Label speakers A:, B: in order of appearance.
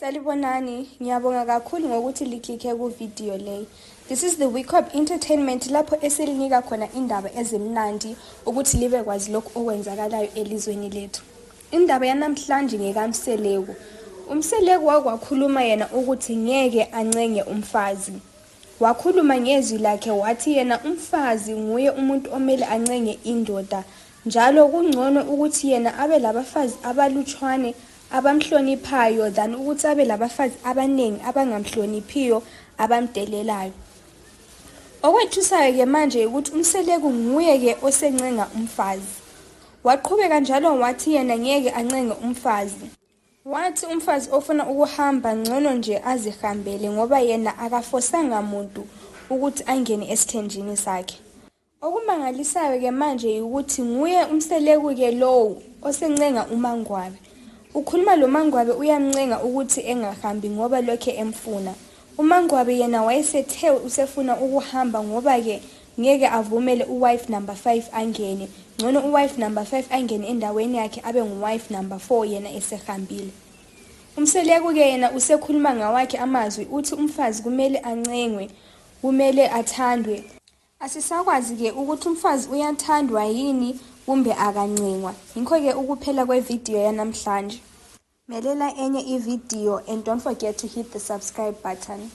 A: Salibonani, ngiyabonga kakhulu ngokuthi liklikhe ku video le. This is the Week of Entertainment lapho esilinika khona indaba ezimnandi ukuthi libe kwazi lokho okwenzakalayo elizweni lethu. Indaba yanamhlanje ngekaMseleku. UMseleku wakwakhuluma yena ukuthi ngeke ancenge umfazi. Wakhuluma ngezwi lakhe wathi yena umfazi nguye umuntu omele ancenge indoda. Njalo kungcono ukuthi yena abe labafazi abalutshwane abamhloniphayo than ukuthi abe labafazi abaningi abangamhloniphiyo abamdelelayo. Okwethusayo ke manje ukuthi uMseleku nguye ke osencenga umfazi. Waqhubeka njalo wathi yena ngeke ancenge umfazi. Wathi umfazi ofuna ukuhamba ngcono nje azihambele ngoba yena akafosanga umuntu ukuthi angene esithenjini sakhe. Okumangalisayo ke manje ukuthi nguye uMseleku ke lowo osencenga uMangwabe. Ukhuluma lo Mangwabe uyamncenga ukuthi engahambi ngoba lokho emfuna. uMangwabe yena wayesethe usefuna ukuhamba ngoba ke ngeke avumele uwife number 5 angene. Ngcono uwife number 5 angene endaweni yakhe abe nguwife number 4 yena esehambile. uMseleku ke yena usekhuluma ngawakhe amazwi uthi umfazi kumele ancengwe, kumele athandwe. Asisakwazi ke ukuthi umfazi uyathandwa yini kumbe akancengwa. Yikho ke ukuphela kwevideo yanamhlanje. Melela enye ivideo and don't forget to hit the subscribe button.